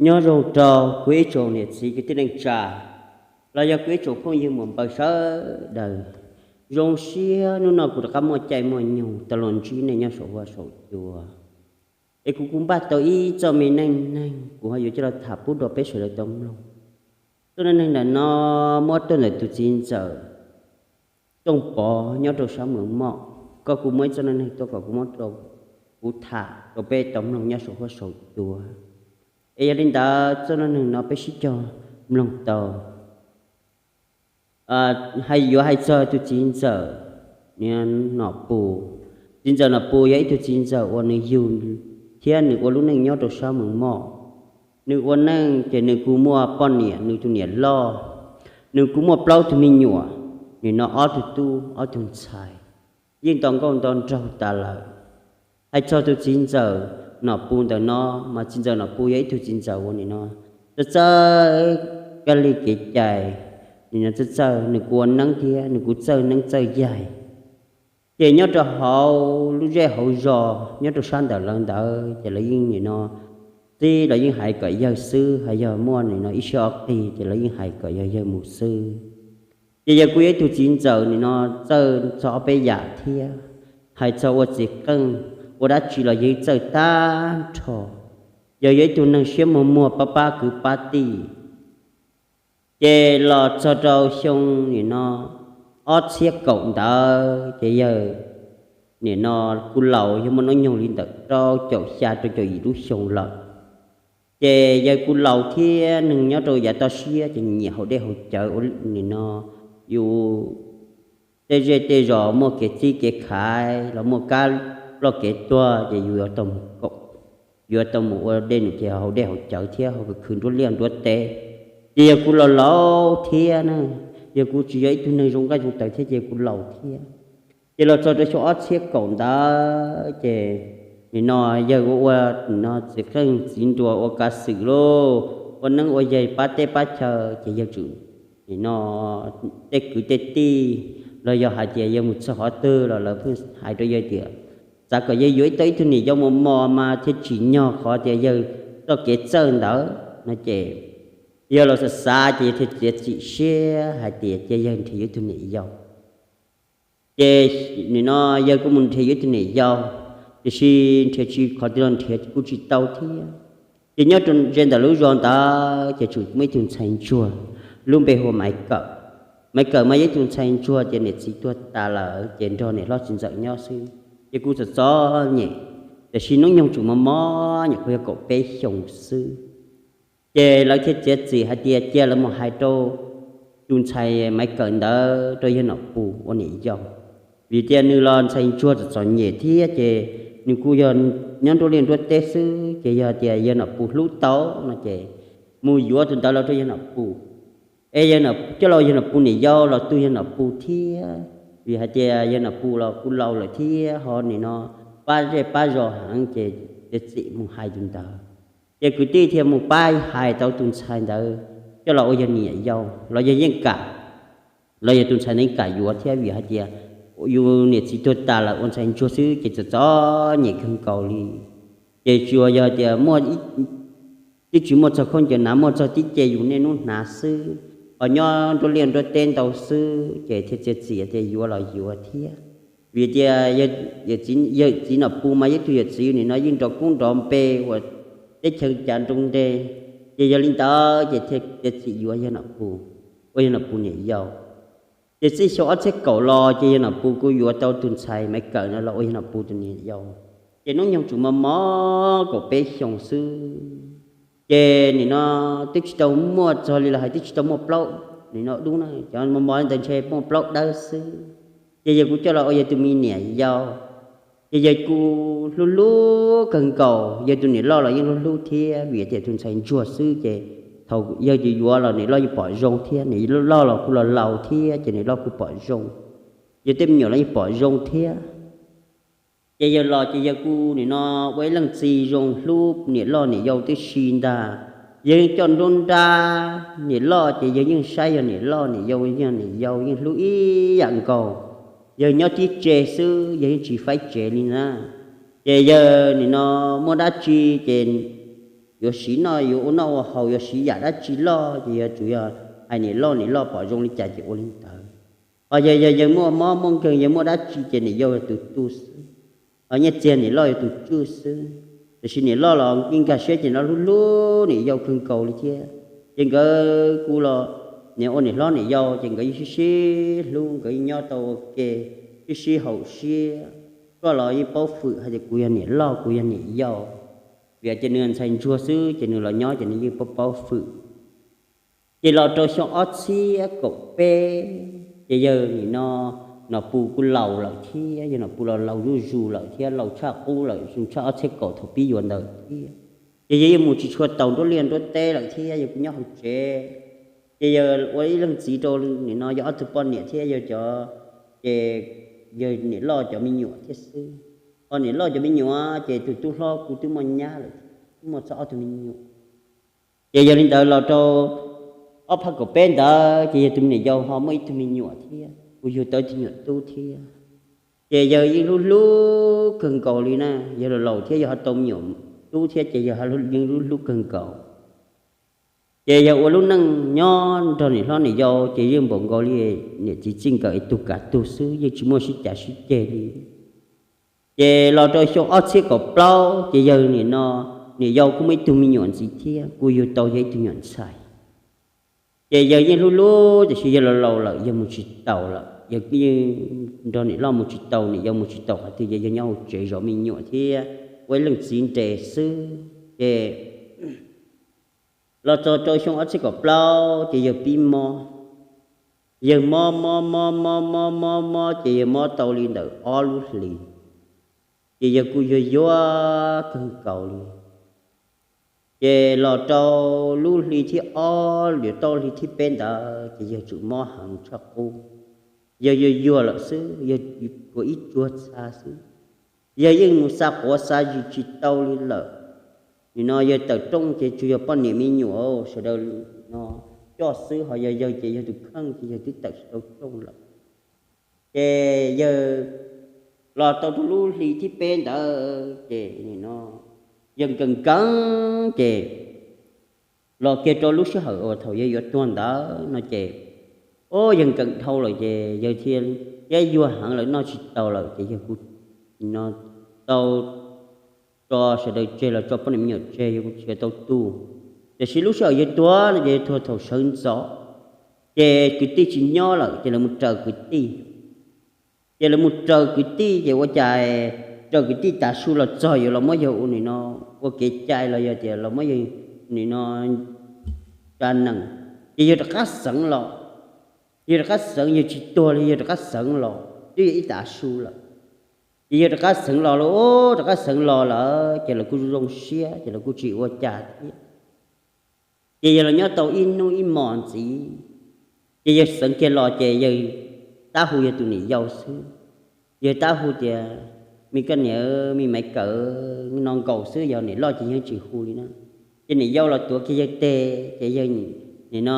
Nyob zoo rau kuv ib tsoom niam txiv kwv tij neej tsa, los yog kuv ib tsoom phooj ywg muam npawg sawv daws. Zoo siab hnub no kuv rov qab muaj caij muaj nyoog tau los ntsib nej nyob saum huab saum cua. Es kuv kuj npaj tau ib txoj me neej neeg kuv ho yuav coj los tham pub rau peb sawv daws tau mloog. Txoj neej neeg ntawm no muab tuaj ntawm tus txiv ntxawm Tooj Pov nyob rau sab Mws Moj. Koj kuj muab ib txoj neej neeg tuaj kom kuv muab rau kuv tham rau peb tau mloog nyob saum huab saum cua. Es yog li ntawd txoj neej neeg no peb sib cog mloog tau. Hais yuav hais txog tus txiv ntxawm Nom Pus. Txiv ntxawm Nom Pus yog ib tug txiv ntxawm uas nws yug thiab nws ua lub neej nyob rau sab Mws Moj. Nws ua neej ces nws kuj muaj poj niam, nws tus niam loj, nws kuj muaj plaub tug me nyuam, nim no ob tug tub ob tug ntxhais, yeej nto nkauj nto nraug tas lawm. Hais txog tus txiv ntxawm Nom Pus ntawm no, mas txiv ntxawm Nom Pus yog ib tug txiv ntxawm uas nim no txawj txawj kab li kev cai, nim no txawj txawj, nws kuj ua neeb thiab nws kuj txawj neeb txawj yaig. Ces nyob rau hauv lub zej hauv zos nyob rau sab ntawm lawv ntawd ces lawv yeej nim no txib los yeej hais kom yawg xwb, hais yog muaj nim no ib siab ob qig ces lawv yeej hais kom yog yawg mus xwb. Ces yawg kuj yog ib tug txiv ntxawm nim no txawj txog ob peb yam thiab, hais txog ua txiv qeej, ua dab tsi los yawg txawj tag nrho. Yawg yog ib tug neeg siab muag muag pab pab kwv pab tij. Ces los txog rau xyoo nim no ob txhiab kaum ntawd ces yawg nim no kuj laus, yawg muaj hnub nyoog li ntawm rau caum xya rau caum yim lub xyoo lawm. Ces yawg kuj laus thiab neeg nyob rau yav toj siab ces nyiam haus dej haus cawv ua nim no yus tej zej tej zos muaj kev txib kev khaiv los muaj kab ploj kev tuag ces yus yuav tau mus ua dej num ces haus dej haus cawv thiab haus khwv nruab liaj nruab teb. Ces yawg kuj laus laus thiab na, yawg kuj tsis yog ib tug neeg zoo nqaij zoo taws thiab ces kuj laus thiab. Ces los txog rau xyoo ob txhiab kaum ntawd ces nim no yawg ua ua nim no txiv qeej txiv nruas ua kav xwm lauj, ua neeb ua yaig pab teb pab chaw ces yawg tsum nim no tej kwv tej tij los yog hais tias yawg mus txog qhov twg los lawv pheej hais rau yawg tias txav kom yawg yuav ib tau ib tug niam yau mos mos mas thiaj tsim nyog qhov tias yawg txoj kev txawj ntawd no ces yawg los xav xav ces yawg thiaj txiav txim siab hais tias cia yawg nrhiav yuav ib tug niam yau. Ces nim no yawg kuj mus nrhiav yuav ib tug niam yau, tiam sis nrhiav tsis qhov twg los nrhiav kuj tsis tau thiab. Ces nyob rau ze ntawm lub zos ntawd ces tseem muaj ib tug ntxhais ntsuag lub npe hu ua Maiv Kawm. Maiv Kawm mas yog ib tug ntxhais ntsuag tias niam txiv tuag tas lawm ces nrog niam hlob txiv ntxawm nyob xwb, ces kuj txom txom nyem, tiam sis hnub nyoog tseem mos mos nyuam qhuav yog kaum peb xyoos xwb. Ces lawv thiaj txiav txim hais tias cia lawv mus hais rau tus ntxhais Maiv Kawm ntawd rau yawg Nom Pus ua niam yau, vim tias nws los ntxhais ntsuag txom txom nyem thiab ces nws kuj yog nyob nruab liaj nruab teb xwb, ces yog tias yawg Nom Pus hlub tau no ces mus yuav tus ntawd los rau yawg Nom Pus. Es yawg, coj los yawg Nom Pus niam yau los tu yawg Nom Pus thiab, vim hais tias yawg Nom Pus los kuj laus lawm thiab ho nim no pab zej pab zos heev ces txiav txim mus hais tus ntawd. Ces kwv tij thiaj mus pab hais tau tus ntxhais ntawd coj los ua yawg niam yau los yawg yeej kam, los yog tus ntxhais ntawd yeej kam yuav thiab vim hais tias yus niam txiv tuag tas lawm ua ntxhais ntsuag xwb ces txom txom nyem kawg nkaus li. Ces tsuas yog tias muaj, twb tsis muaj txog khaub ncaws hnav, muaj txog tib ce yus niaj hnub hnav xwb, ho nyob nruab liaj nruab teb ntau xwb ces thiaj txiav txim tias yuav los yuav thiab. Vim tias yawm txiv Nom Pus mas yog ib tug yawm txiv nim no yeej nrov koob nrov npe uas teb chaws cas nroo nreg, ces yog li ntawd ces thiaj txiav txim yuav yawg Nom Pus ua yawg Nom Pus niam yau. Ces txij xyoo ob txhiab kaum los ces yawg Nom Pus kuj yuav tau tus ntxhais Maiv Kawm no los ua yawg Nom Pus tus niam yau. Ces hnub nyoog tseem mos mos kaum peb xyoos xwb, ces nim no twb tsis tau muaj, txog li lawv hais twb tsis tau muaj plaub, nim no dub na, cov mos mos li ntawd ntshe muaj plaub dawb xwb. Ces yawg kuj coj los ua yawg tus me niam yau. Ces yawg kuj hlub hlub kawg nkaus, yawg tus niam loj los yeej hlub hlub thiab vim tias tus ntxhais ntsuag xwb ces thaum yawg yuav yuav los niam loj yeej pom zoo thiab, niam loj los kuj los laus thiab ces niam loj kuj pom zoo, yawg tej me nyuam los yeej pom zoo thiab. Ces yawg los ces yawg kuj nim no ua ib leej txiv zoo hlub niam loj niam yau tib si ntag. Yawg yeej coj nruab nrab niam loj ces yawg yeej saib yog niam loj niam yau, yog niam yau yeej hlub ib yam nkaus. Yawg nyob tib tse xwb, yawg yeej tsis faib tsev li na. Ces yawg nim no muaj dab tsi ces yuav siv noj yuav ua noj ua haus, yuav siv yam dab tsi loj ces yog tsuas yog hais niam loj, niam loj pom zoo li cas ces ua li ntawd. Ho yog yawg muaj mob muaj nkeeg, yawg muaj dab tsi ces niam yau yog tus tu xwb, ho nyiaj txiag niam loj yog tus tswj xwb. Tiam sis niam loj los yeej nkag siab ces nws hlub hlub niam yau kawg nkaus li thiab. Ces nkawd kuj los, niam ua niam hlob niam yau ces nkawd yeej sib sib hlub, nkawd yeej nyob tau ua ke, sib sib haum siab. Koj los yeej paub fwm hais tias kuv yog niam loj, kuv yog niam yau. Vim tias nws ntxhais ntsuag xwb ces nws los nyob ces nws yeej paub paub fwm. Ces los rau xyoo ob txhiab kaum peb, ces yawg nim no Nom Pus kuj laus lawm thiab, yawg Nom Pus los laus zuj zus lawm thiab, laus tshaj qub lawm, xyoo tshaj ob txhiab kaum thaum pib yuav ntawd thiab. Ces yawg yeej mus tsis tshua taus nruab liaj nruab teb lawm thiab, yawg kuj nyob hauv tsev. Ces yawg ua ib leej txiv rau nim no yawg ob tug poj niam thiab yawg cov, ces yawg niam loj cov me nyuam thiab xwb. Ho niam loj cov me nyuam ces tus tub hlob kuj twb muaj nyab lawm, twb muaj txog ob tug me nyuam. Ces yog li ntawd los rau ob phav kaum peb ntawd ces yawg tus niam yau ho muaj ib tug me nyuam thiab, kuj yug tau ib tug me nyuam tub thiab. Ces yawg yeej hlub hlub kawg nkaus li na, yawg laus laus thiab yawg ho tau me nyuam tub thiab ces yawg yeej hlub hlub kawg nkaus. Ces yawg ua lub neej nyob nrog niam hlob niam yau ces yeej npaum nkaus li niam txiv txij nkawm ib tug kav tug xwb, yeej tsis muaj sib cav sib ceg li. Ces los rau xyoo ob txhiab kaum plaub ces yawg nim no, niam yau kuj muaj ib tug me nyuam ntxiv thiab, kuj yug tau yawg ib tug me nyuam ntxhais. Ces yawg yeej hlub hlub tiam sis yawg laus laus lawm, yawg mus tsis taus lawm, yawg yeej nrog niam loj mus tsis taus, niam yau mus tsis taus qhov twg, yawg nyob hauv tsev zov me nyuam thiab ua ib leej txiv nres xwb. Ces los txog rau xyoo ob txhiab kaum plaub ces yawg pib mob. Yawg mob mob mob mob mob mob mob ces yawg mob tau li ntawm ob lub hlis, ces yawg kuj yuag yuag kawg nkaus li. Ces los rau lub hli thib ob yuav tau hli thib peb ntawd ces yawg tseem mob heev tshaj qub. Yawg yuag yuag lawm xwb, yawg kuj ib tsuag txha xwb. Yawg yeej mus xa quav xa zis tsis tau li lawm. Nim no yawg tawm rooj ces tsuas yog poj niam me nyuam sawv daws no coj xwb, ho yog yawg ces yawg tus kheej ces yawg twb tawm tsis tau rooj lawm. Ces yawg los tau rau lub hli thib peb ntawd ces nim no yawg nkees nkees ces los kiag rau lub sij hawm uas thaum yawg yuav tuag ntawd no ces, o, yawg nkees dhau lawm ces yawg thiaj, thiab yuag heev lawm noj tsis tau lawm ces yawg kuj no tau tso sawv daws tseg los tso poj niam me nyuam tseg, yawg kuj tsis tau tu. Tiam sis lub sij hawm yawg tuag no ces yawg tuag thaum sawv ntxov, ces kwv tij tsis nyob lawm ces lawv mus raws kwv tij. Ces lawv mus raws kwv tij ces ua cas raws kwv tij tav su los txog yuav los muab yawg ua nim no ua kev cai los yog tias los muab yawg nim no tsa nees, ces yawg rov qab xeev los. Yawg rov qab xeev, yawg tsis tuag li, yawg rov qab xeev los twb yog ib tav su lawm. Ces yawg rov qab xeev los lawm, rov qab xeev los lawm ces lawv kuj zoo siab ces lawv kuj tsis ua cas thiab. Ces yawg los nyob tau ib hnub ib hmos ntxiv, ces yawg xeev kiag los ces yawg tab hu yawg tus niam yau xwb. Yawg tab hu tias, me koj niam, me Maiv Kawm, no nkaus xwb, yog niam loj ces yeej tsis hu li na. Ces niam yau los tuav kiag yawg tes ces yawg nim no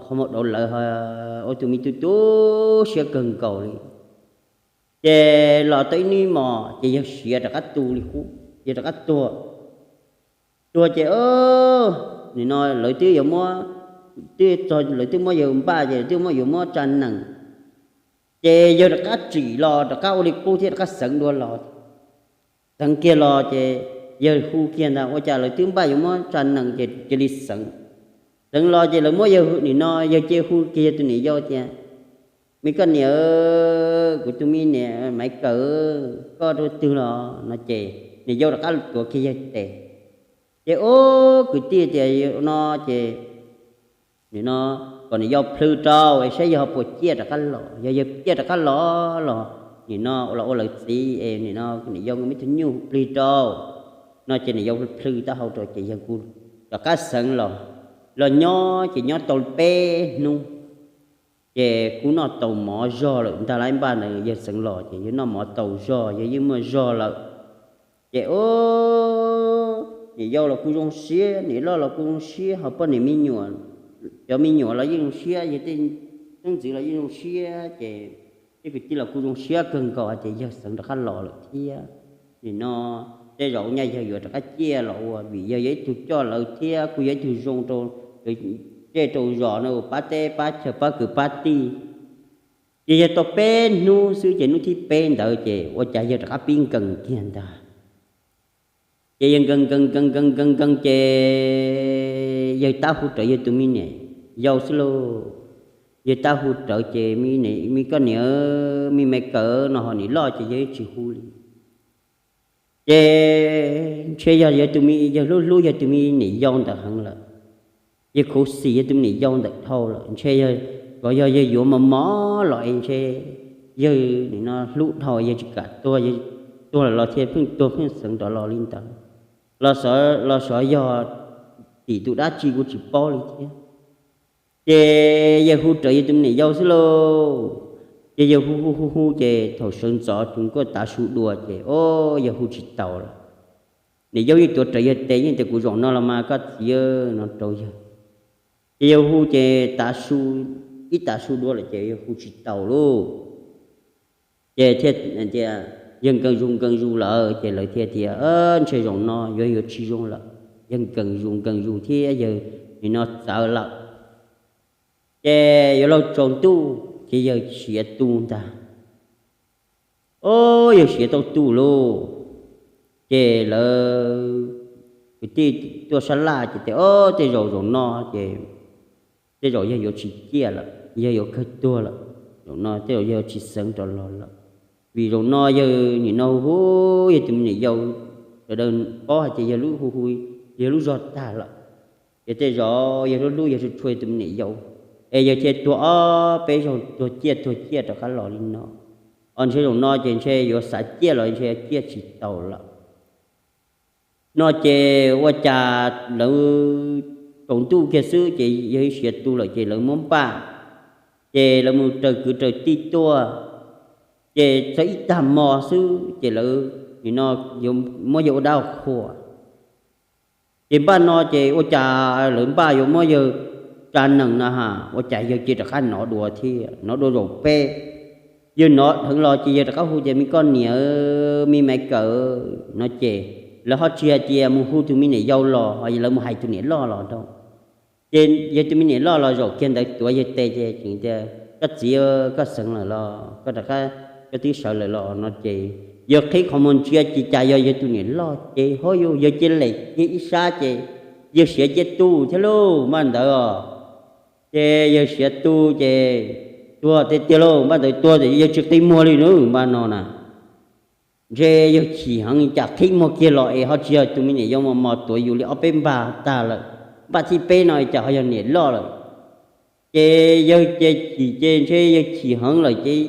qhov muag daus lawv, ua tus me tub tu siab kawg nkaus li. Ces los tau ib hnub ib hmos ces yawg siav rov qab tu li qub, yawg rov qab tuag. Tuag ces nim no lawv twb yuav muab, twb txog lawv twb muab yawg npaj ces lawv twb muab yuav muab tsa nees. Ces yawg rov qab tsim los rov qab ua li qub thiab rov qab xeev dua los. Xeev kiag los ces yawg hu kiag ntag, ua cas lawv twb npaj yuav muab tsa nees ces cia li xeev. Xeev los ces lawv muab yawg nim no yawg cia hu kiag yawg tus niam yau tias, me koj niam, kuv tus me niam Maiv Kawm, koj rau twg los no ces niam yau rov qab tuav kiag yawg tes. Ces ub kwv tij tias no ces nim no kom niam yau plhws rau es saib yawg ho puas ciaj rov qab los, yog yawg ciaj rov qab los los nim no los ua lawv txiv es nim no niam yau muaj ib tug nyuj plig rau no ces niam yau plhws taub hau rau ces yawg kuj rov qab xeev los. Los nyob ces nyob tau peb hnub ces kuj noj tau mov zog lawm ntag lauj, npaj ntawd yawg xeev los ces yawg noj mov tau zog, yawg yeej muaj zog lawm. Ces ub, niam yau los kuj zoo siab, niam loj los kuj zoo siab, ho poj niam me nyuam, cov me nyuam los yeej zoo siab, yawg tej xeeb ntxwv los yeej zoo siab, ces tej kwv tij los kuj zoo siab kawg nkaus hais tias yawg xeev rov qab los lawm thiab. Nim no tej zaum nyaj yawg yuav rov qab ciaj los ua, vim yawg yog ib tug coj lawv thiab kuj yog ib tug zoo rau, rau zej rau zos no, pab teb pab chaw pab kwv pab tij. Ces yawg tau peb hnub xwb ces hnub thib peb ntawd ces ua cas yawg rov qab pib nkees kiag ntag. Ces yawg nkees nkees nkees nkees nkees nkees ces yawg tab hu rawv yawg tus me niam yau xwb lauj. Yawg tab hu rawv ces me koj niam, me me kawm no ho niam loj ces yawg tsis hu li. Ces ntshe yog yawg tus me, yawg hlub hlub yawg tus me niam yau ntawd heev lawm. Yawg khuv xim yawg tus me niam yau ntawd dhau lawm, ntshe yog, yog yawg yuav mos mos los es ntshe yawg nim no hlub dhau yawg tsis kam tuag, yawg tuag lawm los thiaj pheej tuag pheej xeev rov los li ntawd. Los xyov yog tim tus dab tsi kuj tsis paub li thiab. Ces yawg hu rawv yawg tus me niam yau xwb lauj. Ces yawg hu hu hu hu ces thaum sawv ntxov tus kuj tav su dua ces o, yawg hu tsis taus lawm. Niam yau yeej tuav rawv yawg tes yeej tias kuv zaum no los mas koj txiv no rau yawg. Ces yawg hu ces tav su, ib tav su dua lawm ces yawg hu tsis taus lauj. Ces thiaj tias yawg nkees zus nkees zus lawm ces lawv thiaj tias ntshe zaum no yuav yuav tsis zoo lawm, yawg nkees zus nkees zus thiab yawg nim no txawv lawm. Ces yuav luag tsaus ntuj ces yawg siav tu ntag. O, yawg siav tau tu lauj. Ces lawv kwv tij tuaj sab laj ces tias o, tej zaum zaum no ces tej zaum yawg yuav tsis ciaj lawm, yawg yuav kawg tuag lawm, zaum no tej zaum yawg tsis xeev rov los lawm. Vim zaum no yawg nim no hu yawg tus me niam yau, sawv daws paub hais tias yawg lub hu hu, yawg lub zog tag lawm. Ces tej zaum yawg hlub hlub yawg tshua tshua yawg tus me niam yau, es yawg thiaj tuag ob peb zaug tuag ciaj tuag ciaj rov qab los li no. Os, ntshe zaum no ces ntshe yuav xav ciaj los ntshe ciaj tsis taus lawm. No ces ua cas lawv tsaus ntuj kiag xwb ces yawg siav tu lawm ces lawv muab npaj, ces lawv mus raws kwv raws tij tuaj. Ces txog ib tag hmo xwb ces lawv nim no muab yawg ua dab qhuas. Ces npaj no ces ua cas lawv npaj yuav muab yawg tsa nees no ha, ua cas yawg cia rov qab nov dua thiab, nov dua zaum peb. Yawg nov dheev los ces yawg rov qab hu tias me koj niam, me maiv kawm no ces lawv ho tsis hais tias mus hu tus me niam yau los, ho lawv mus hais tus niam loj los rau. Ces yawg tus me niam loj los zaum kiag ntawd tuav yawg tes ces tseem tias koj txiv, koj xeev lawm los, koj rov qab, koj twb sawv lawm los no ces yawg qhib qhov muag ntsia ces cas yog yawg tus niam loj ces ho yawg cia li lem kiag ib sab ces yawg siav cia tu thiab lauj npaj ntawd. Ces yawg siav tu ces tuag tiag tiag lauj npaj ntawd, tuag tiam sis yawg tsis qi muag li na npaj no na. Ntshe yawg chim heev cas qhib muag kiag los es ho tsis yog tus me niam yau mos mos tuav yus li, ob peb npaj tag lawm, npaj thib peb no cas ho yog niam loj lawm. Ces yawg ces chim ces ntshe yawg chim heev lawm ces,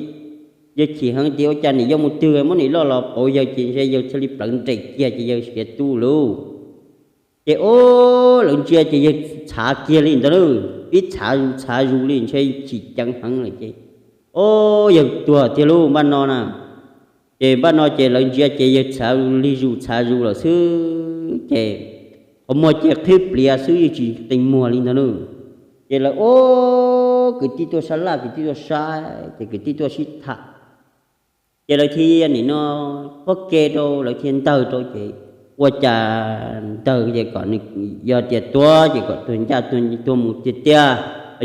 yawg chim heev tias ua cas niam yau mus twg muab niam loj los pauv yawg ces ntshe yawg thiaj li plawv nres kiag ces yawg siav tu lauj. Ces o, lawv ntsia ces yawg txhav kiag li ntawd lauj, ib txhav zus txhav zus li ntshe chim ceev heev lawm ces o, yawg tuag tiag lauj npaj no na. Ces npaj no ces lawv ntsia ces yawg txhav lig zus txhav zus lawm xwb ces qhov muag ces qhib pliav xwb yeej tsis qi muag li ntawd lauj. Ces lawv o, kwv tij tuaj sab laj kwv tij tuaj saib ces kwv tij tuaj sib tham. Ces lawv thiaj nim no qhuab ke rau lawv thiaj ntawg rau ces ua cas ntawg ces kom nws, yog tias tuag ces kom tuag ncaj tuag mus tiag tiag,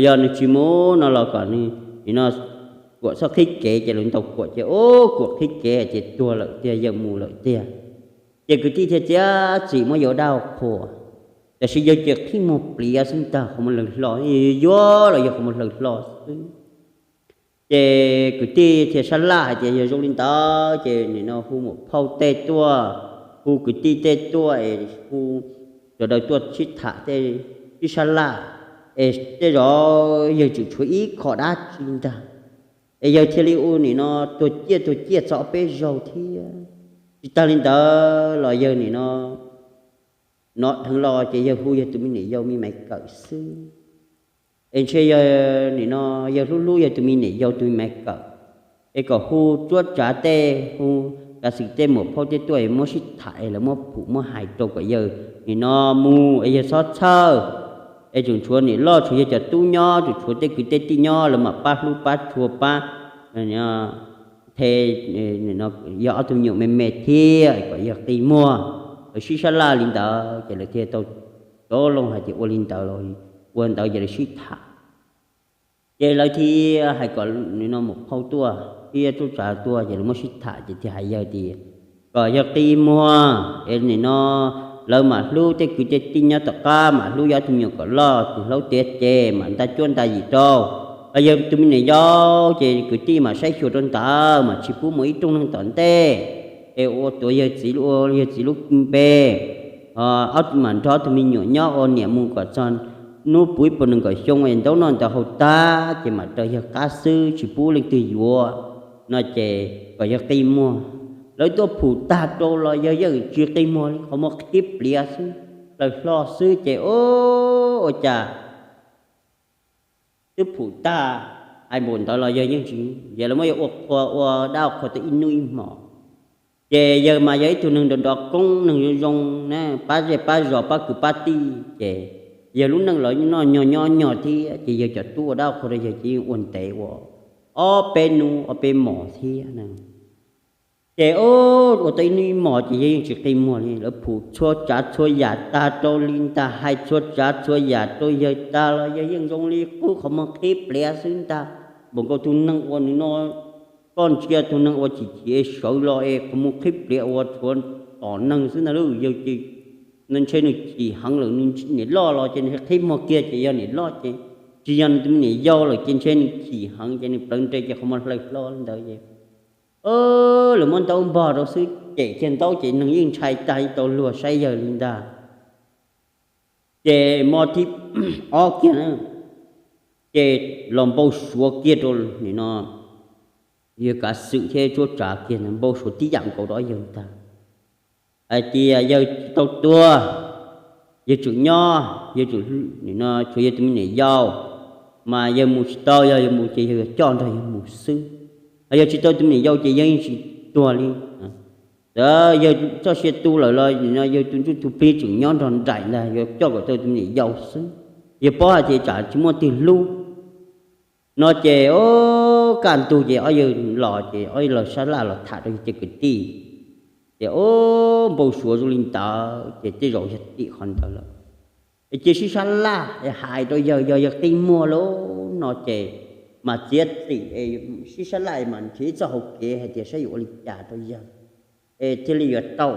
yog nws tsis mus no los kom nws nim no kuam txhob qhib kev ces lawv ntaus kuam ces o, kuam qhib kev ces tuag lawm tiag, yawg mus lawm tiag. Ces kwv tij thiaj txiav txim muab yawg ua dab qhuas, tiam sis yawg ces qhib muag pliav xwb ntag, qhov muag hlawv hlo, yuav los yog qhov muag hlawv hlo xwb. Ces kwv tij thiaj sab laj hais tias yog zoo li ntawd ces nim no hu muam phauj tej tuaj, hu kwv tij tej tuaj es hu sawv daws tuaj sib tham tej, sib sab laj, es tej zaum yawg tseem tshuav ib qho dab tsi ntag, es yawg thiaj li ua nim no tuag ciaj tuag ciaj txog ob peb zaug thiab. Tsis tag li ntawd los yawg nim no nov dheev los ces yawg hu yawg tus me niam yau me maiv kawm xwb. Es ntshe yawg nim no yawg hlub hlub yawg tus me niam yau tus me maiv kawm, es kom hu tsuab tsav tej, hu kav xwm tej muam phauj tej tuaj es muab sib tham es lawv muab phum muab hais rau kom yawg nim no mus es yawg txhob txhawj. Es tseem tshuav niam loj tshuav yawg cov tub nyob, tseem tshuav tej kwv tej tij nyob, lawv mam pab hlub pab tshua pab the, yog ob tug me nyuam me me thiab kom yawg qi muag. Lawv sib sab laj li ntawd ces lawv thiaj tau cov loo hais tias ua li ntawd los ua ntawd ces lawv sib tham. Ces lawv thiaj hais kom nim no mus phauj tuaj thiab tub tsav tuaj ces lawv muab sib tham ces thiaj hais yawg tias kom yawg qi muag es nim no lawv mam hlub tej kwv tej tij nyob tom qab, mam hlub yog tus me nyuam kom loj tus hlob tiav ces mam nta cuab nta yim rau. Yog tus me niam yau ces kwv tij mam saib xyuas rau ntawd mas tsis pub mus ib rooj neeg tom ntej, es ua tuav yawg txiv, ua yawg txiv lub npe, ob mam nrog tus me nyuam nyob ua niam mus kom txog hnub puv ib puas nees nkaum xyoo es ntaub noj ntawv haus tag ces mam raws yawg qab xwb, tsis pub leej twg yuav no ces kom yawg qi muag. Lawv tuaj phum tag rau los yawg yeej tsis qi muag li, qhov muag qhib pliav xwb, hlaws hlo xwb ces ua cas twb phum tag hais npaum ntawd los yawg yeej tsis, ces lawv muab yawg ua qhua ua dab qhua tau ib hnub ib hmos. Ces yawg mas yog ib tug neeg nrov nrov koob, neeg zoo zoo na, pab zej pab zos pab kwv pab tij ces yawg lub neej los noj nyog nyob nyog thiab ces yawg cov tub ua dab qhua rau yawg ces yeej ua ntev ua ob peb hnub ob peb hmos thiab na. Ces ua tau ib hnub ib hmos ces yawg yeej tsis qi muag li, lawv phum txhua tsav txhua yam tag rau li ntag, hais txhua tsav txhua yam rau yawg tag los yawg yeej zoo li qub, qhov muag qhib pliav xwb ntag. Npaum nkaus tus neeg uas nim no koj ntsia tus neeg uas chim chim es sawv los es qhov muag qhib pliav ua tshuav tom neeg xwb ntag lauj. Yawg ces ntshe nws chim heev lawm, nws niam loj los ces nws qhib muag kiag ces yog niam loj ces tsis yog nws tus me niam yau lawm ces ntshe nws chim heev ces nws plawv nres ces qhov muag hlaws hlo li ntawd ces lawv muab ntaub npog rau xwb, cem kiag ntaub ces neeg yeej ntshai tag yeej tau luag saib yawg li ntag. Ces hmo thib ob kiag na, ces los npau suav kiag rau nim no yawg kav xwm thiab tub tsav kiag ntag, npau suav tib yam nkaus rau yawg ntag, hais tias yawg tsis tau tuag, yawg tseem nyob, yawg tseem, nim no tshuav yawg tus me niam yau, mas yawg mus tsis tau, yog yawg mus ces yawg yuav coj nrog yawg mus xwb. Yawg tsis tau tus me niam yau ces yawg yeej tsis tuag li. Txawm yawg txoj sia tu lawm los nim no yawg tus ntsuj tus plig tseem nyob nrog nraim ntag, yuav coj kom tau tus me niam yau xwb. Yawg paub hais tias tsam tsis muaj twg hlub no ces kaj ntug ces ob yawg los ces ob yawg los sab laj los tham rau yawg cov kwv tij, ces npau suav zoo li ntawd ces tej zaum yog tim qhov ntawd lawm. Es cia sib sab laj es hais rau yawg, yog yawg qi muag lawm no ces mas txiav txim es sib sab laj es mas nrhiav ib txoj hau kev hais tias saib yuav ua li cas rau yawg es thiaj li yuav tau.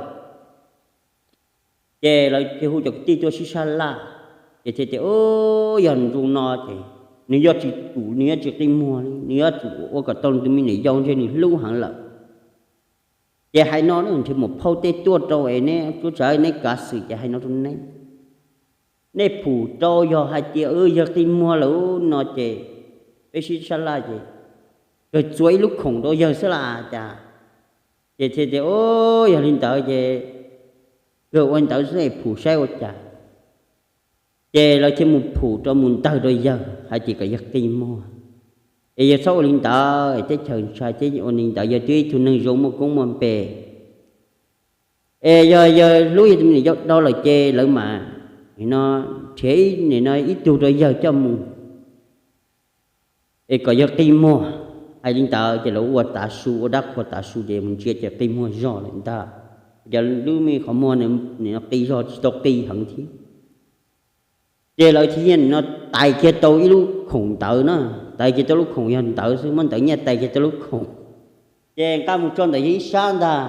Ces lawv thiaj hu cov kwv tij tuaj sib sab laj, ces thiaj tias, yog zoo no ces nws yuav tsis tsum, nws yuav tsis qi muag li, nws yuav tsum ua kom tau nws tus me niam yau, ntshe nws hlub heev lawm. Ces hais no nrhiav mus phauj tej tuaj rau es neb tub tsav neb kav xwm ces hais no rau neb, nej phum rau yog hais tias yawg qi muag lawm no ces peb sib sab laj ces kawg txua ib lub khoom rau yawg xwb las cas. Ces thiaj tias, yog li ntawd ces kawg ua li ntawd xwb es phum saib ua cas. Ces lawv thiaj mus phum rau mus ntawg rau yawg hais tias kom yawg qi muag, es yawg txhob ua li ntawd es teb chaws ntshai, thiab ua li ntawd yawg twb ib tug neeg zoo muaj koob muaj npe. Es yog yawg hlub yawg tus me niam yau dhau lawm ces lawv mam nim no nrhiav nim no ib tug rau yawg coj mus, es kom yawg qi muag. Hais li ntawd ces lawv ua tav su, ua dab qhuas tav su ces mus ntsia ces qi muag zog lawm ntag. Ces lub me qhov muag nim no qi zog tsis tau qi heev thiab. Ces lawv thiaj nim no tais kiag tau ib lub khoom ntawd na, tais kiag tau lub khoom yog ntawd xwb, muab ntawd nyiaj tais kiag tau lub khoom. Ces nqa mus tso ntawm yawg ib sab ntag,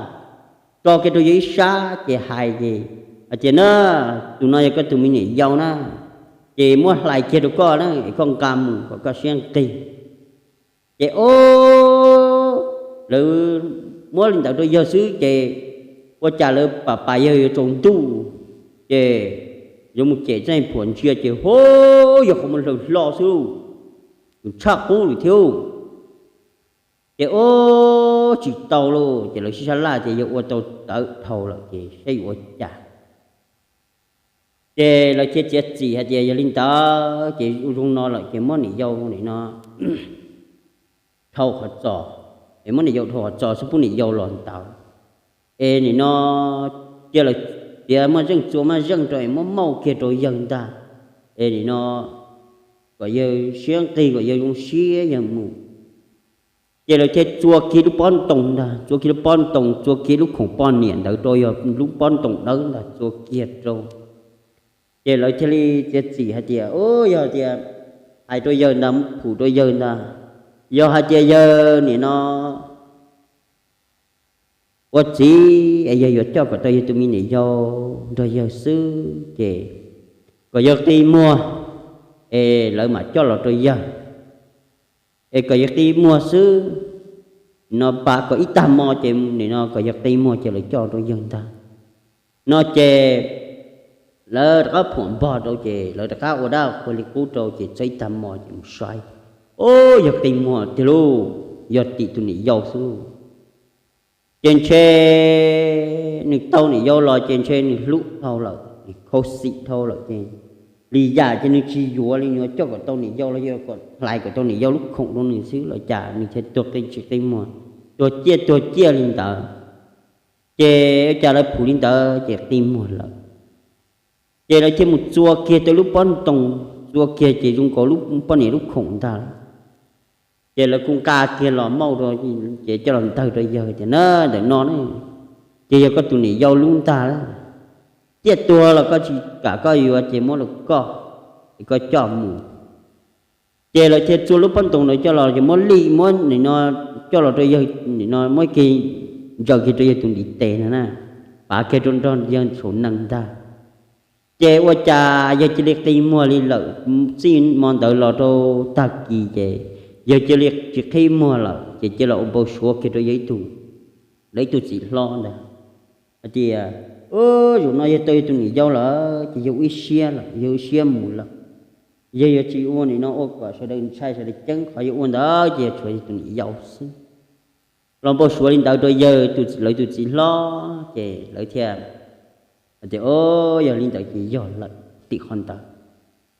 tso kiag rau yawg ib sab ces hais ces hais tias na, tus no yog koj tus me niam yau na, ces muab hlais kiag rau koj na es koj nqa mus kom koj siab nqig. Ces o, lawv muab li ntawd rau yawg xwb ces ua cas lawv pam pas yawg yuav tsaus ntuj, ces yuav mus cem txeej phuam ntsia ces ho, yog qhov muag hlaws hlo xwb, tshaj qub lawm thiab. Ces o, tsis tau lauj, ces lawv sib sab laj tias yog ua tau tawv dhau lawm ces saib yuav ua cas. Ces lawv thiaj txiav txim hais tias yog li ntawd ces zoo no lawm ces muab niam yau nim no dhau qhov txos, es muab niam yau dhau qhov txos xwb pub niam yau los ntawd. Es nim no cia lawv tias muaj zeej txua muaj zeej rau es muab mauj kiag rau yawg ntag, es nim no kom yawg siab nqig kom yawg zoo siab yawg mus. Ces lawv thiaj txua kiag lub pob ntoo ntag, txua kiag lub pob ntoo, txua kiag lub khoom poj niam ntawd rau yog lub pob ntoo dawb ntag, txua kiag rau. Ces lawv thiaj li txiav txim hais tias, yog tias hais rau yawg ntag, phum rau yawg ntag, yog hais tias yawg nim no ua txiv es yawg yuav coj kom tau yawg tus me niam yau nrog yawg xwb ces kom yawg qi muag es lawv mam coj los rau yawg. Es kom yawg qi muag xwb, nim no pab kom ib tag hmo ces nim no kom yawg qi muag ces lawv coj rau yawg ntag. No ces lawv rov qab phuam npog rau ces lawv rov qab ua dab ua qhua li qub rau ces txog ib tag hmo ces mus saib, o, yawg qi muag tiag lauj, yog tim tus niam yau xwb. Ces ntshe nws tau niam yau los ces ntshe nws hlub dhau lawm, nws khuv xim dhau lawm ces li yam ces nws tsis yuav li, nws yuav coj kom tau niam yau los yog kom hlais kom tau niam yau lub khoom rau nws xwb los cas nws thiaj tuag qi tsis qi muag, tuag ciaj tuag ciaj li ntawd. Ces cas lawv phum li ntawd ces qi muag lawm. Ces lawv thiaj mus txua kiag tau lub pob ntoo, txua kiag ces zoo nkaus lub poj niam lub khoom ntag. Ces lawv kuj nqa kiag los mauj rau, ces coj los ntawg rau yawg tias na, ntawm no na, ces yog koj tus niam yau lub ntag lawm. Ciaj tuag los koj tsis kam koj yuav ces muab rau koj, es koj coj mus. Ces lawv thiaj txua lub pob ntoo ntawd coj los ces muab li, muab nim no coj los rau yawg, nim no muab kiag ntsaws kiag rau yawg tus ntiv tes no na, pav kiag rau nrog yawg saum nees ntag. Ces ua cas yawg cia li qi muag li lawm, txij hmo ntawd los rau tag kis ces yawg cia li tsis qhib muag lawm ces cia li ua npau suav kiag rau yawg ib tug, lawv ib tug txiv hlob ntag hais tias, zaum no yawg tau yawg tus niam yau lawm ces yawg ua ib siab lawm, yawg ua ib siab mus lawm. Yawg yuav tsis ua nim no ua kom sawv daws ntshai sawv daws ceeb, qhov yawg ua ntawd ces yog tshuav yawg tus niam yau xwb. Los npau suav li ntawd rau yawg, lawv tus txiv hlob ces lawv thiaj hais tias, o, yog li ntawd ces yog lawm, tim qhov ntawd.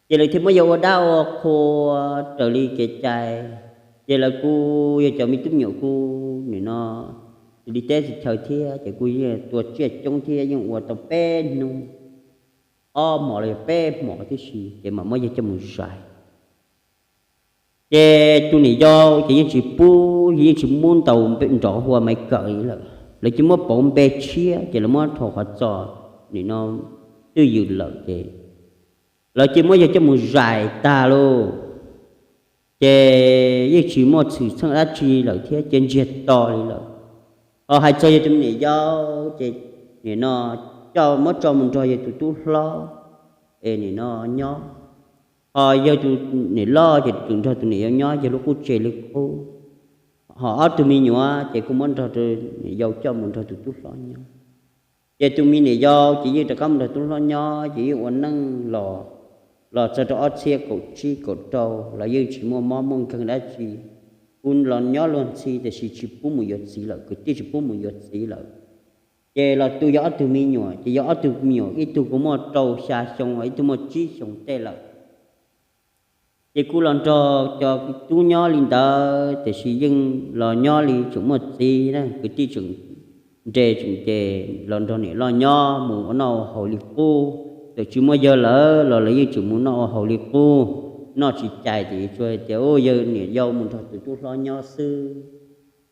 Ces lawv thiaj muab yawg ua dab ua qhua raws li kev cai. Ces lawv kuj yog cov me tub me nyuam kuj nim no xws li teb xws chaw thiab ces kuj yeej tua tsiaj coob thiab, yeej ua tau peb hnub, ob hmos los yog peb hmos tib si ces mam muab yawg coj mus zais. Ces tus niam yau ces yeej tsis pub, yeej tsis pub ntaus nrov hu ua Maiv Kawm li lawm, lawv cia muab pauv npe tshiab ces lawv muab rhau qhov txos nim no twj ywm lawm ces lawv cia muab yawg coj mus zais tag lauj. Ces yeej tsis muaj xwm txheej dab tsi lawm thiab ces ntsiag to li lawm. Ho hais txog yawg tus me niam yau ces nim no coj muab tso mus nrog yawg tus tub hlob es nim no nyob. Ho yawg tus niam loj ces tseem nrog tus niam yau nyob yawg lub qub tsev li qub. Ho ob tug me nyuam ces kuj muab nrog rau niam yau coj mus nrog tus tub hlob nyob. Ces tus me niam yau ces yeej rov qab mus nrog tub hlob nyob ces yeej ua neej los, los txog rau ob txhiab kaum tsib kaum rau los yeej tsis muaj mob muaj nkeeg dab tsi. Kuj los nyob luag ntxhi tiam sis tsis pub mus yuav txiv lawm, kwv tij tsis pub mus yuav txiv lawm. Ces los tu yog ob tug me nyuam, ces yog ob tug me nyuam ib tug kuj muaj rau xya xyoo, ib tug muaj tsib xyoo tej lawm. Ces kuj los nrog cov tub nyob li ntawd tiam sis yeej los nyob li tseem muaj txiv na, kwv tij tseem nres tseem ces los nrog niam loj nyob mus ua noj ua haus li qub. Txawm tsis muaj yawg lawm los lawv yeej tseem mus noj ua haus li qub, noj tsis cais ces tsuas hais tias yawg niam yau mus nrog tus tub hlob nyob xwb.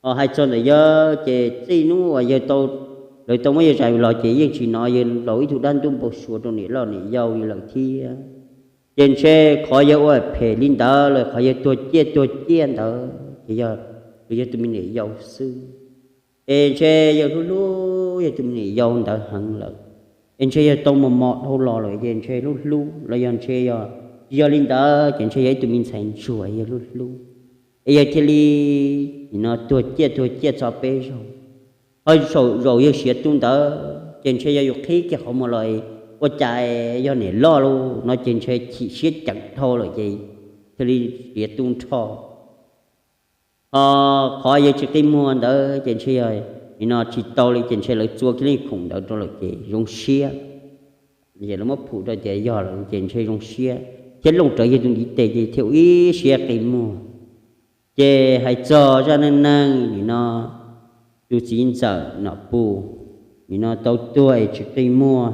Ho hais txog ntawm yawg ces txij hnub uas yawg tau, lawv tau muab yawg zais los ces yeej tsis hnov yawg laus ib tug dab ntub npau suav rau niam loj niam yau li lawm thiab. Ces ntshe qhov yawg ua phem li ntawd los qhov yawg tuag ciaj tuag ciaj ntawd ces yog, yog tus me niam yau xwb. Es ntshe yawg hlub hlub yawg tus me niam yau ntawd heev lawm, es ntshe yawg tau mos mos dhau los lawm ces ntshe hlub hlub los yog ntshe yog, tsis yog li ntawd ces ntshe yog ib tug me ntxhais ntsuag yawg hlub hlub, es yawg thiaj li nim no tuag ciaj tuag ciaj txog peb zaug. Ho zaum yawg siav tu ntawd ces ntshe yog yus qhib kiag qhov muag los ua cas yog niam loj lauj no ces ntshe chim siab ceem dhau lawm ces thiaj li siav tu nrho. Ho qhov yawg tsis qi muag ntawd ces ntshe yog nim no tsis tau li ces ntshe lawv txua kiag li khoom ntawd rau lawm ces zoo siab. Ces lawv muab phum rau tias yog lawm ces ntshe zoo siab thiab looj rawv yawg tus ntiv tes ces thiaj ua ib siab qi muag. Ces hais txog zaj neej neeg nim no tus txiv ntxawm Nom Pus nim no tau tuag es tsis qi muag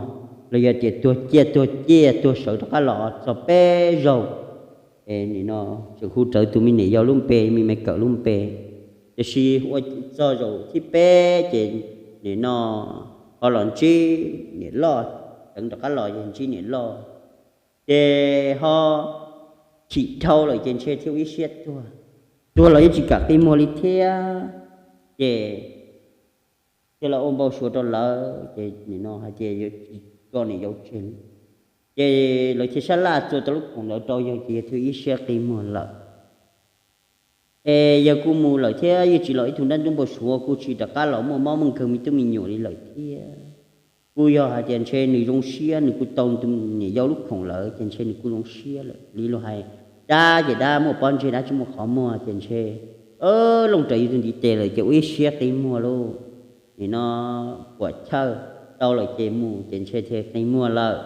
los yog tias tuag ciaj tuag ciaj tuag sawv rov qab los txog peb zaug, es nim no tseem hu rawv tus me niam yau lub npe, me me kawm lub npe. Tiam sis ua txog zaum thib peb ces nim no ho los ntsib niam loj, tseev rov qab los yog ntsib niam loj, ces ho chim dhau lawm ces ntshe thiaj ua ib siab tuag. Tuag los yeej tsis kam qi muag li thiab, ces thiaj los ua npau suav rau lawv ces nim no hais tias yuav tsis tso niam yau tseg li. Ces lawv thiaj sab laj txua tau lub khoom ntawd rau yawg ces yawg thiaj ib siab qi muag lawm. Es yawg kuj mus lawm thiab yeej tsis los ib tug nrab ntub npau suav, kuj tsis rov qab los muaj mob muaj nkeeg me tub me nyuam li lawm thiab. Kuj yog hais tias ntshe nws zoo siab, nws kuj tau niam yau lub khoom lawm ces ntshe nws kuj zoo siab lawm li luag hais. Dab ces dab muaj pob ntseg, dab tsis muaj qhov muag ces ntshe looj raws yus tus ntiv tes lawm ces ua ib siab qi muag lauj. Nim no puam chawj tau lawm ces mus ces ntshe thiaj qi muag lawm.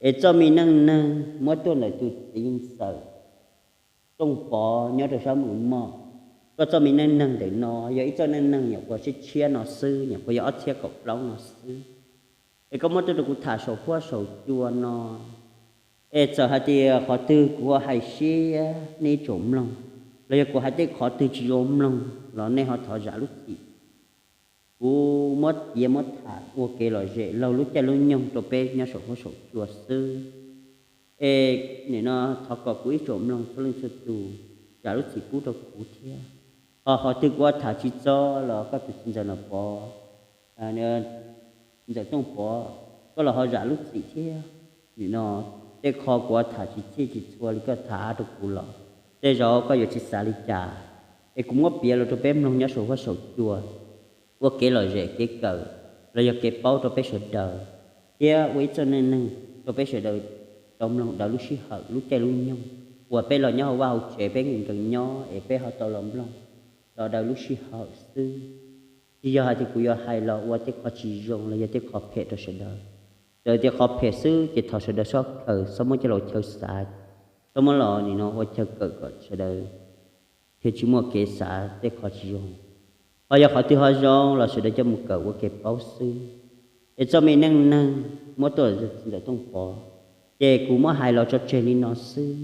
Es txoj me neej neeg muab tuaj ntawm tus txiv ntxawm Tooj Pov nyob rau sab Mus Moj. Koj txoj me neej neeg ntawm no yog ib txoj neej neeg nyuam qhuav tshiab tshiab no xwb, nyuam qhuav yog ob txhiab kaum plaub no xwb. Es koj muab tuaj rau kuv tham saum huab saum cua no, es txawm hais tias qhov twg kuv hais siab nej tsoom mloog, los yog kuv hais tej qhov twg tsis zoo mloog los nej ho thov zam lub txim. Kuv muab piav muab tham ua kev lom zem laug lub caij lub nyoog rau peb nyob saum huab saum cua xwb. Es nim no thov kom kuv ib tsoom mloog txhua leej txhua tus zam lub txim pub rau kuv thiab. Ho qhov twg kuv ua tham tsis txog los koj tus txiv ntxawm Tooj Pov, ntxawm Tooj Pov, koj los ho zam lub txim thiab. Nim no tej qho kuv ua tham tsis txhij tsis txhua li koj tham rau kuv los tej zaum koj yuav tsis xav li cas. Es kuv muab piav los rau peb mloog nyob saum huab saum cua ua kev lom zem kev kawm los yog kev paub rau peb sawv daws, thiab ua ib txoj neej neeg rau peb sawv daws tau mloog daws lub sij hawm lub caij lub nyoog uas peb los nyob hauv vaj hauv tsev peb nkees nkees nyob es peb ho tau los mloog los daws lub sij hawm xwb. Tsis yog hais tias kuv yuav hais los ua tej qho tsis zoo los yog tej qho phem rau sawv daws. Txawm tias qhov phem xwb ces thov sawv daws txhob khaws txhob muab coj los chaw xav, txhob muab los nim no ua chaw kawm kom sawv daws thiaj tsis muaj kev xav tej qho tsis zoo. Ho yog qhov twg ho zoo los sawv daws coj mus kawm ua kev paub xwb. Es txoj me neej neeg muab tuaj ntawm txiv ntxawm Tooj Pov, ces kuv muab hais los tso tseg li no xwb.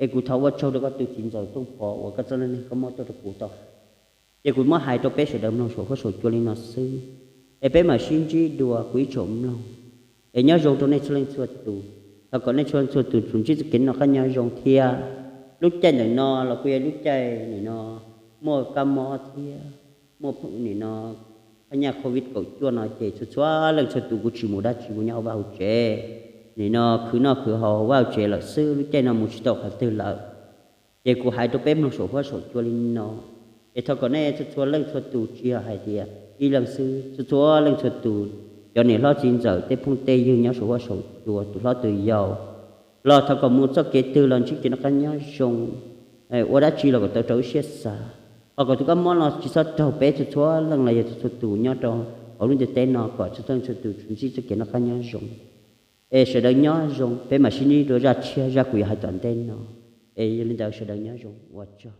Es kuv thov ua tsaug rau koj tus txiv ntxawm Tooj Pov uas koj txoj neej neeg koj muab tuaj rau kuv tau hais. Ces kuv muab hais rau peb sawv daws mloog saum huab saum cua li no xwb. Es peb mam sib ntsib dua kuv ib tsoom mloog. Es nyob zoo rau nej txhua leej txhua tus. Thov kom nej txhua leej txhua tus tsuas ntsib txoj kev noj qab nyob zoo thiab. Lub caij ntawm no los kuj yog lub caij nim no muaj kab mob thiab muaj nim no phaj nyaj covid kaum cuaj no ces txhua txhua leej txhua tus kuj tsis mus dab tsi, kuj nyob hauv vaj hauv tsev, nim no khwv noj khwv haus hauv vaj hauv tsev lawm xwb, lub caij no mus tsis tau qhov twg lawm. Ces kuv hais rau peb mloog saum huab saum cua li no, es thov kom nej txhua txhua leej txhua tus tsis yog hais tias ib leeg xwb, txhua txhua leej txhua tus, cov niam hlob txiv ntxawm tej phooj tej ywg nyob saum huab saum cua tus hlob tus yau los thov kom mus txoj kev twg los ntsib kev noj qab nyob zoo, ua dab tsi los kom tau rau ib siab xav. Ho kom tus kab mob no tsis txhob raug peb txhua txhua leej los yog txhua txhua tus nyob rau hauv lub ntiaj teb no, kom txhua txhua leej txhua tus tsuas ntsib txoj kev noj qab nyob zoo. Es sawv daws nyob zoo, peb mam sib ntsib dua zaj tshiab zaj kuv yuav hais tom ntej no. Es yog li ntawd sawv daws nyob zoo, ua tsaug.